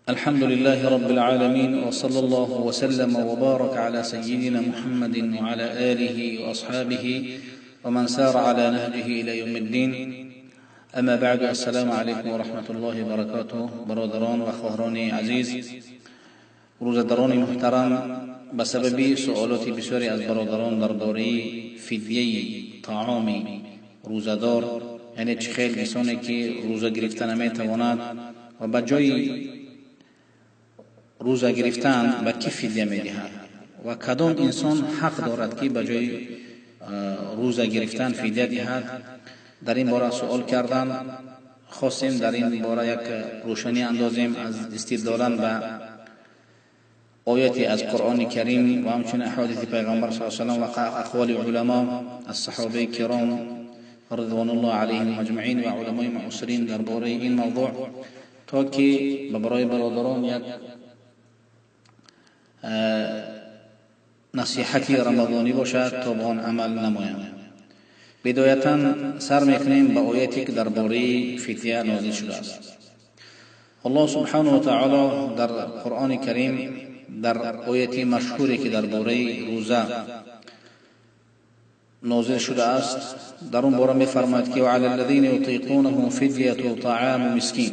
الحمد لله رب العالمين، وصلى الله وسلم وبارك على سيدنا محمد وعلى آله وأصحابه ومن سار على نهجه إلى يوم الدين. أما بعد، السلام عليكم ورحمة الله وبركاته. برادران و خواهران عزیز، روزه‌داران محترم، به سبب سوالات بسیاری از برادران درباره فدیه طعام روزه‌دار، یعنی چه خیلی کسانی که روزه گرفتن نمیتواند و به جای روزه گرفتن به کی فدیه میدهد و کدام انسان حق دارد که به جای روزه گرفتن فدیه دهد، در این باره سوال کردن. خواستیم در این باره یک روشنی اندازیم از استدلالا به آیاتی از قرآن کریم و همچنین احادیث پیغمبر صلی الله علیه و سلم و اقوال علما از صحابه کرام رضوان الله علیهم اجمعین و علمای معاصرین درباره این موضوع، تا که برای برادران یک نصیحتی رمضانی باشد تا به آن عمل نمایند. بدایتا سر میکنیم به آیاتی که درباره فدیه نازل شده است. الله سبحانه و تعالی در قرآن کریم در آیتی مشهوری که درباره روزه نازل شده است، در آن باره میفرماید که وعلى الذین یطیقونه فدیه طعام مسکین،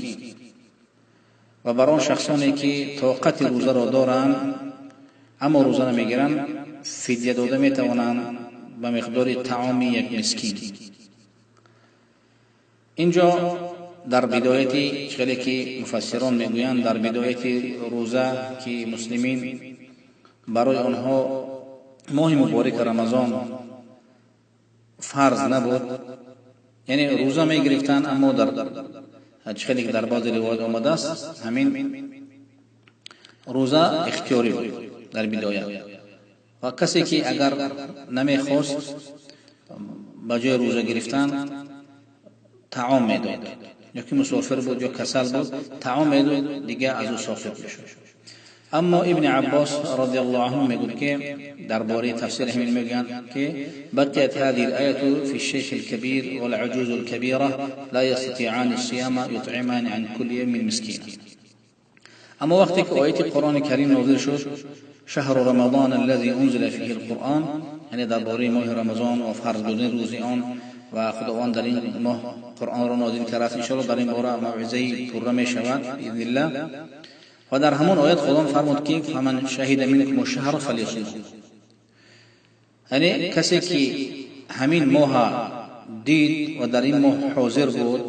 و بر آن شخصانی که طاقت روزه را دارند اما روزه نمیگیرند، فدیه داده میتوانند به مقدار طعام یک مسکین. اینجا در بدایت، خیلی که مفسران میگویند، در بدایت روزه که مسلمین برای آنها ماه مبارک رمضان فرض نبود، یعنی روزه میگرفتند، اما در خیلی که در بعض روایات آمده است همین روزه اختیاری بود در بدایت، و کسی که اگر نمیخواست به جای روزه گرفتن طعام میداد، یا که مسافر بود یا کسل بود طعام میداد، دیگه از او ساقط میشد. اما ابن عباس رضی الله عنه میگوید که درباره تفسیر همین میگن که بقیت هذه الآية في الشيخ الكبير والعجوز الكبيرة لا يستطيعان الصيام يطعمان عن كل يوم مسكين. اما وقتی که آیت قرآن کریم نازل شد، شهر رمضان الذي انزل فيه القرآن، یعنی درباره ماه رمضان و فرض بودن روز آن و خداوند در این ماه قرآن را نازل کرد، ان شاء الله در این باره موعظه پرره می شود باذن الله. و در همان آیت خداوند فرمود که فمن شهد منکم الشهر فلیصمه، یعنی کسی که همین ماه دید و در این ماه حاضر بود،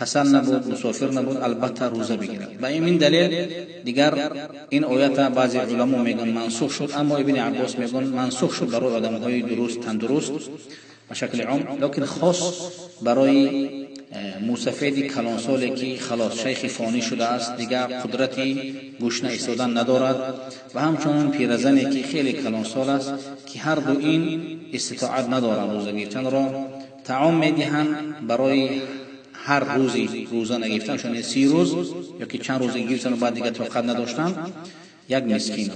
کسل نبود، مسافر نبود، البته روزه بگیرد. به این دلیل دیگر این آیت بعضی علما میگن منسوخ شد، اما ابن عباس میگن منسوخ شد برای آدمهای درست تندرست به شکل عام، لکن خاص برای موسفید کلانسالی که خلاص شیخ فانی شده است، دیگر قدرتی گشنه ایستادن ندارد، و همچنین پیرزنی که خیلی کلانسال است که هر دو این استطاعت ندارند روزه گرفتن را، طعام میدهند برای هر روزی روزه نگرفتن، چون 30 روز یا که چند روز گرفتن و بعد دیگر طاقت نداشتن، یک مسکین را.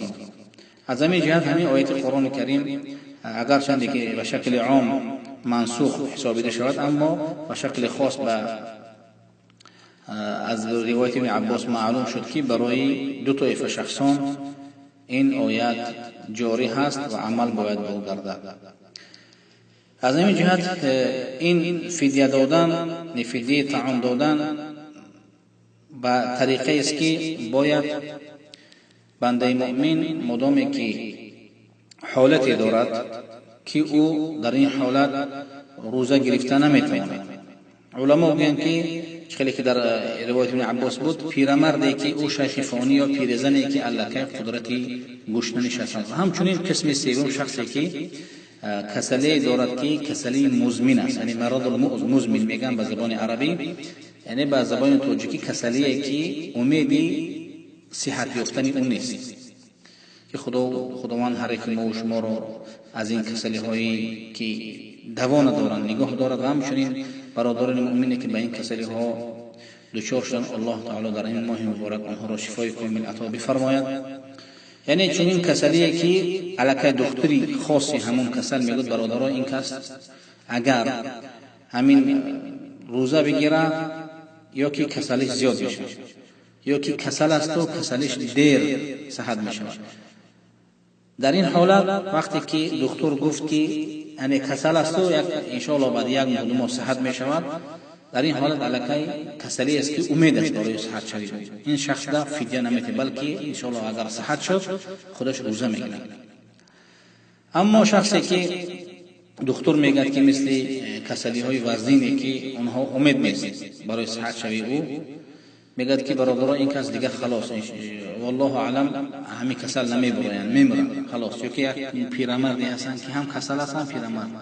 از همین جهت همین آیت قرآن کریم اگر چندی که به شکل عام منسوخ حسابیده شود، اما به شکل خاص به از روایت ابن عباس معلوم شد که برای دو طایفه شخصان این آیت جاری هست و عمل باید به او گردد. از همین جهت این فدیه دادن، فدیه طعام دادن به طریقه است که باید بنده مؤمن مدامی که حالتی دارد که او در این حالت روزه گرفته نمیتواند. علما میگن که خیلی که در روایت ابن عباس بود، پیرمردی که او شیخ فانی یا پیرزنی که الکی قدرتی گوش ننشستند. همچنین قسم سوم شخصی که کسلی دارد که کسلی مزمن است، یعنی مرض مزمن میگن به زبان عربی، یعنی به زبان تاجیکی کسلیه که امیدی صحت یافتن اون نیست، که خداوند هر یک ما و شما را از این کسلی هایی که دوا ندارند نگاه دارد، و همچنین برادران مؤمنی که به این کسلی ها دچار شدن، الله تعالی در این ماه مبارک آنها را شفای کامل عطا بفرماید. یعنی چنین کسلیه که الکی دکتری خاصی همون کسل میگوید برادران این کس اگر همین روزه بگیره یا که کسلیش زیاد میشه، ё ки касал аст ва касалиш дер саҳат мешавад. Дар ин ҳолат вақте ки духтур гуфт ки яъне касал аст ва як иншоаллоҳ баъд як моҳ ду моҳ саҳат мешавад, дар ин ҳолат аллакай касалӣ аст ки умед аст барои саҳат шавӣ. Ин шахс да фидя наметиҳад, балки иншоаллоҳ агар саҳат шуд худаш рӯза мегирад. Аммо шахсе ки духтур мегӯяд ки мисли касалиҳои вазнине ки онҳо умед нест барои саҳат шавии ӯ, мегӯяд ки бародаро ин кас дигар халос, валлоҳу аълам, ҳамин касал намебуроянд, мемиранд, халос. Ё ки як пирамарде ҳастанд ки ҳам касал аст, ҳам пирамард,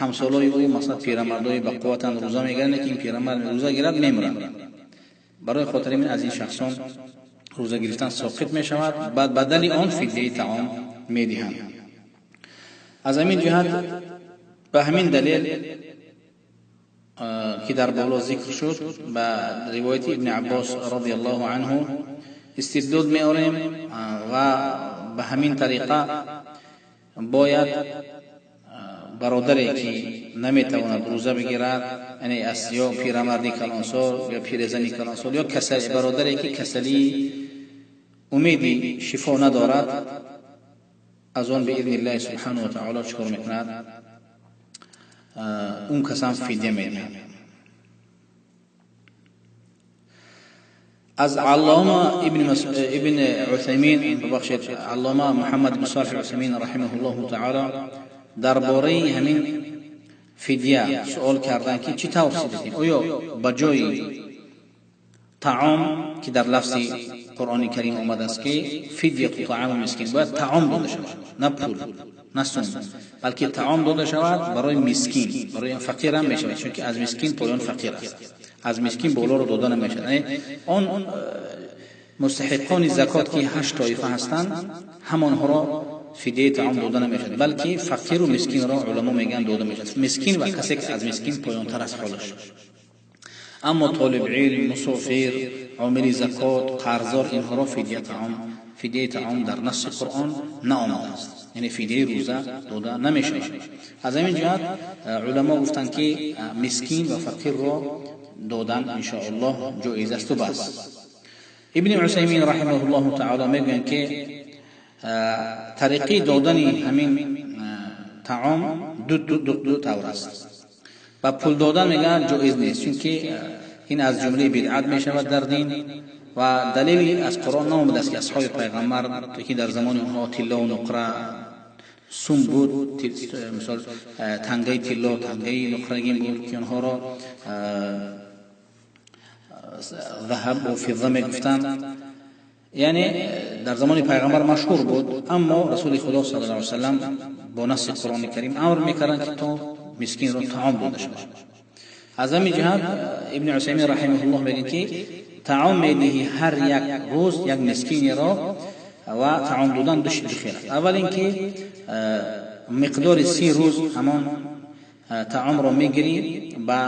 ҳамсолои ӯ масалан пирамардои ба қувватанд рӯза мегиранд, лекин пирамард рӯза гирад мемиранд. Барои хотири ин аз ин шахсон рӯза гирифтан соқит мешавад, баъд бадали он фидияи таом медиҳанд. Аз ҳамин ҷиҳат ба ҳамин далел ки дар боло зикр шуд, ба ривояти ибни Аббос радиаллоҳу анҳу истидлол меорем ва ба ҳамин тариқа бояд бародаре ки наметавонад рӯза бигирад, яъне аз ё пирамарди калонсол ё пиразани калонсол ё бародаре ки касалии умеди шифо надорад, аз он биизни иллаҳи субҳанаҳу ва таоло чӣ кор мекунад? Он касам фидя медиҳад. Аз Аллома ибн Усаймин, бубахшед, Аллома Муҳаммад ибн Солиҳ Усаймин раҳимаҳуллоҳу таоло дар бораи ҳамин фидя суол карданд ки чӣ тавр фидя? Оё ба ҷои таом ки дар лафзи Қуръони Карим омадааст ки фидяту таому мискин, бояд таом дода шавад, на пул, на сум, балки таом дода шавад барои мискин, барои фақир ҳам мешавад, чунки аз мискин поён фақир аст, аз мискин болоро дода намешавад. Яъне он мустаҳиқони закот ки 8 тоифа ҳастанд, ҳамонҳоро фидияи таом дода намешавад, балки фақиру мискинро уламо мегӯянд дода мешавад, мискин ва касе ки аз мискин поёнтар аст ҳолаш. Аммо толиб илм, мусофир, омили закот, қарздор, инҳоро фидияи таом дар насси Қуръон наомадааст, яъне фидияи рӯза дода намешавад. Аз ҳамин ҷиҳат уламо гуфтанд ки мискин ва фақирро додан иншоаллоҳ ҷоиз аст ва бас. Ибни Усаймин раҳимаҳуллоҳу таоло мегӯянд ки тариқи додани ҳамин таом ду тавр аст. Ба пул додан мегӯянд ҷоиз нест, чунки ин аз ҷумлаи бидъат мешавад дар дин ва далели аз Қуръон наомадааст ки асҳоби пайғамбар ки дар замони онҳо тилло ва нуқра сум буд, мисол тангаи тилло, тангаи нуқрагин буд ки онҳоро ذهب ва физза мегуфтанд, яъне дар замони пайғамбар машҳур буд. Аммо Расули Худо саллаллоҳу алайҳи васаллам бо насси Қуръони Карим амр мекарданд ки то мискинро таом дода шавад. Аз ҳамин ҷиҳат ибни Усаймин раҳимаҳуллоҳ мегӯяд ки таом медиҳӣ ҳар як рӯз як мискинеро ва таом додан ду хел аст. Аввал ин ки миқдори 30 рӯз ҳамон таомро мегирӣ ба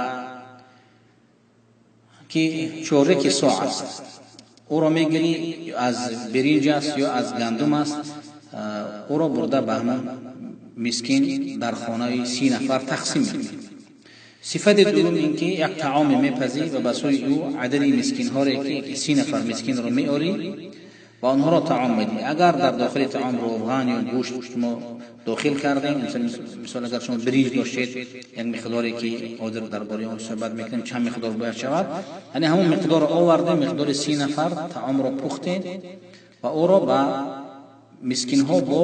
ки чореки соъ аст, ӯро мегирӣ аз биринҷ аст ё аз гандум аст, ӯро бурда ба ҳамон мискин дар хонаи 30 нафар тақсим мекунӣ. Сифати дуюм ин ки як таоме мепазӣ ва ба сӯи ӯ адади мискинҳоре ки 30 нафар мискинро меорӣ ва онҳоро таом медиҳӣ. Агар дар дохили таом равған ё гӯшт шумо дохил кардем, мисол агар шумо биринҷ доштед, як миқдоре ки ҳозир дар бораи он суҳбат мекунем чанд миқдор бояд шавад, яъне ҳамон миқдорро овардем, миқдори 30 нафар таомро пухтем ва ӯро ба мискинҳо бо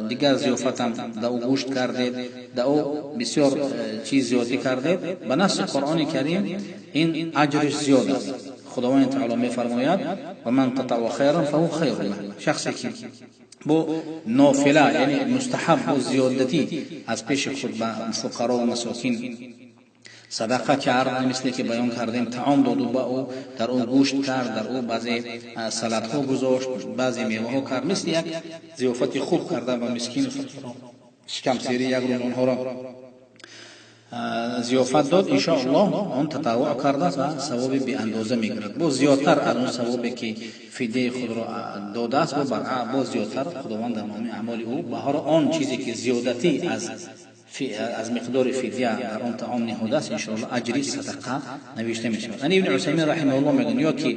дигар зиёфатам да ӯ гӯшт кардед, да ӯ бисёр чиз зиёдӣ кардед. Ба насси Қуръони Карим ин аҷриш зиёд аст. Худованди таоло мефармояд: ва ман татавва хайран фаҳу хайрун лаҳ. Шахсе ки бо нофила, яъне мустаҳаб, бо зиёдатӣ аз пеши худ ба фуқаро ва масокин садақа кард, мисле ки баён кардем, таом доду ба ӯ, дар ӯ гӯшт кард, дар ӯ баъзе салатҳо гузошт, баъзе меваҳо кард, мисли як зиёфати хуб карда ба мискину фақиро шикамсерӣ як рӯз онҳоро зиёфат дод, иншоаллоҳ он татаввуъ кардааст ва савоби беандоза мегирад. Боз зиёдтар аз он савобе ки фидияи худро додааст, боз зиёдтар Худованд дар номи аъмоли ӯ ба ҳар он чизе ки зиёдатӣ аз аз миқдори фидя дар он таом ниҳода аст, иншоалло аҷри садақа навишта мешавад. Яъне Ибни Усаймин раҳимаҳуллоҳ мегӯянд, ё ки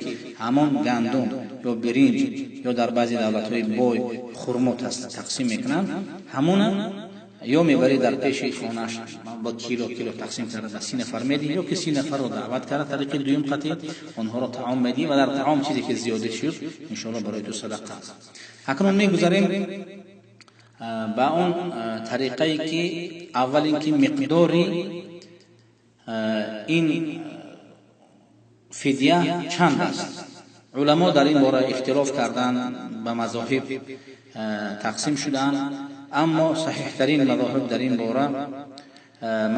ҳамон гандум ё биринҷ ё дар баъзе давлатҳои бой хурмо тақсим мекунанд, ҳамона ё мебарӣ дар пеши хонааш ба кило кило тақсим карда ба 30 нафар медиҳӣ, ё ки 30 нафарро даъват карда тариқи дуюм қатъи онҳоро таом медиҳӣ ва дар таом чизе ки зиёда шуд, иншоалло барои ту садақа аст. Акнун мегузарем ба он тариқае ки аввал ин ки миқдори ин фидя чанд аст. Уламо дар ин бора ихтилоф карданд, ба мазоҳиб тақсим шудаанд, аммо саҳиҳтарин мазоҳиб дар ин бора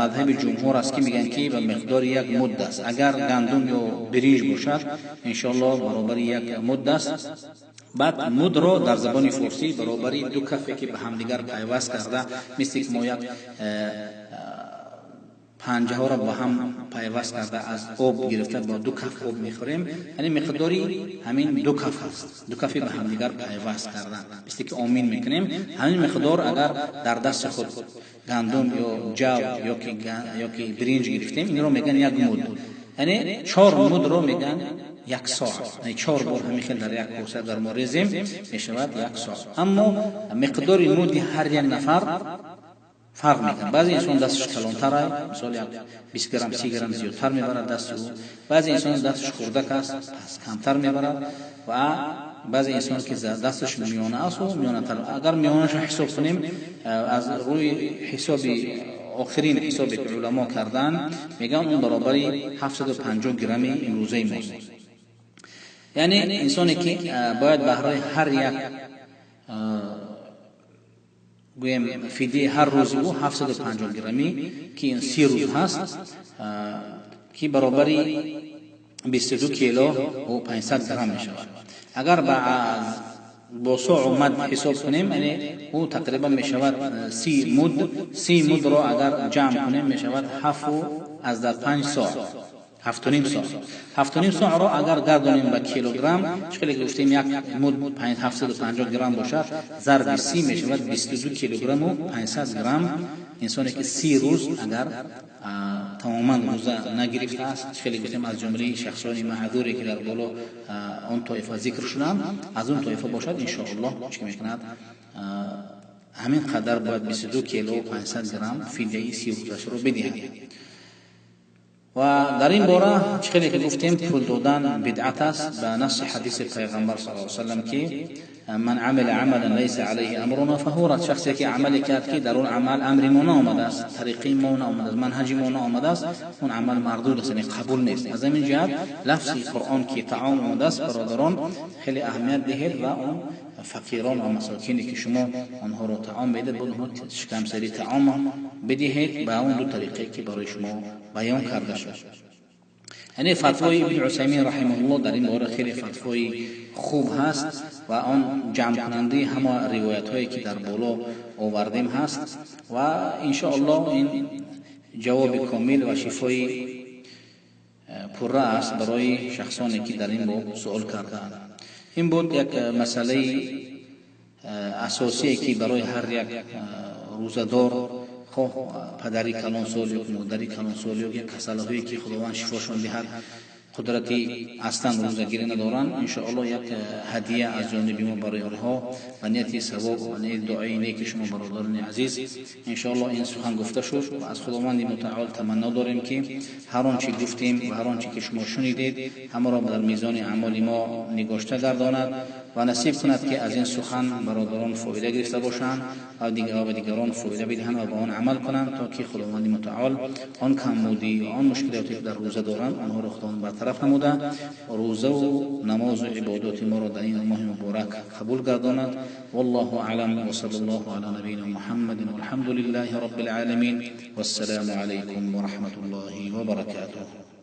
мазҳаби ҷумҳур аст, ки мегӯянд ки ба миқдори як муд аст. Агар гандум ё биринҷ бошад, иншоалло баробари як муд аст. Баъд мудро дар забони форсӣ баробари ду кафе ки ба ҳамдигар пайваст карда, мисли ки мо як панҷаҳоро ба ҳам пайваст карда аз об гирифта бо ду каф об мехӯрем, яъне миқдори ҳамин ду каф аст, ду кафе ба ҳамдигар пайваст карда, мисли ки омин мекунем. Ҳамин миқдор агар дар дасти худ гандум ё ҷав ё ки биринҷ гирифтем, инро мегӯянд як муд. Яъне 4 мудро мегӯянд як соъ, яъне 4 бор ҳамин хел дар як коса дар мо резем, мешавад як соъ. Аммо миқдори муди ҳар як нафар фарқ мекунад. Баъзе инсон дасташ калонтар аст, мисол як 20 грамм 30 грамм зиёдтар мебарад дасти ӯ, баъзе инсон дасташ хурдак аст, пас камтар мебарад, ва баъзе инсон ки дасташ миёна аст, ӯ миёнатар. Агар миёнаашро ҳисоб кунем, аз рӯи ҳисоби охирин ҳисобе ки уламо карданд, мегӯянд он баробари 750 грамми имрӯзаи мост. Яъне инсоне ки бояд баҳрои ҳар як гӯем фидияи ҳар рӯзи ӯ 750 граммӣ, ки ин 30 рӯз ҳаст, ки баробари 22 кило ва 500 грамм мешавад. Агар бо соъу мад ҳисоб кунем, яъне ӯ тақрибан мешавад 30 муд. 30 мудро агар ҷамъ кунем, мешавад 7.5 соъ, 7.5 соъ. 7.5 соъро агар гардонем ба килограмм, чӣ хеле гуфтем як муд 750 грамм бошад, зарби 30 мешавад 22 килограмму 500 грамм. Инсоне ки 30 рӯз агар тамоман рӯза нагирифтааст, чӣ хеле гуфтем аз ҷумлаи шахсони маъзуре ки дар боло он тоифа зикр шуданд, аз он тоифа бошад, иншоаллоҳ чӣ мекунад, ҳамин қадар бояд 22 кило 500 грамм фидияи 30 рӯзашро бидиҳад. Ва дар ин бора чӣ хеле ки гуфтем, пул додан бидъат аст ба наси ҳадиси пайғамбар саллаллоҳу алайҳи васаллам, ки ман амила амалан лайса алайҳи амруна фаҳу рад. Шахсе ки амале кард ки дар он амал амри мо наомадааст, тариқи мо наомадааст, манҳаҷи мо наомадааст, он амал мардуд аст, яъне қабул нест. Аз ҳамин ҷиҳат лафзи Қуръон ки таом омадааст, бародарон, хеле аҳамият диҳед ва он фақирон ва масокине ки шумо онҳоро таом медиҳед, бояд онҳо шикамсари таом бидиҳед ба он ду тариқе ки барои шумо баён карда шуд. Яъне фатвои Ибни Усаймин раҳимаҳуллоҳ дар ин бора хеле фатвои хуб ҳаст ва он ҷамъкунандаи ҳама ривоятҳое ки дар боло овардем ҳаст ва иншоаллоҳ ин ҷавоби комил ва шифои пурра аст барои шахсоне ки дар ин боб суол кардаанд. Ин буд як масъалаи асосие ки барои ҳар як рӯзадор, хоҳ падари калонсол ё модари калонсол ё як касалаҳое ки Худованд шифошон диҳад, қудрати аслан рӯзагирӣ надоранд, иншоаллоҳ як ҳадия аз ҷониби мо барои онҳо ба нияти савоб ва нияти дуои неки шумо бародарони азиз, иншоаллоҳ ин сухан гуфта шуд ва аз Худованди мутаол таманно дорем ки ҳар он чи гуфтем ва ҳар он чи ки шумо шунидед, ҳамаро дар мизони аъмоли мо нигошта гардонад ва насиб кунад ки аз ин сухан бародарон фоида гирифта бошанд ва ба дигарон фоида бидиҳанд ва ба он амал кунанд, то ки Худованди мутаол он камбудӣ ва он мушкилоте ки дар рӯза доранд, онҳоро Худованд бартараф намуда, рӯзаву намозу ибодоти моро дар ин моҳи муборак қабул гардонад. Валлоҳу аълам ва саллаллоҳу ала набийина Муҳаммадин валҳамду лиллаҳи роббил оламин. Вассалому алайкум ва раҳматуллоҳи ва баракотуҳ.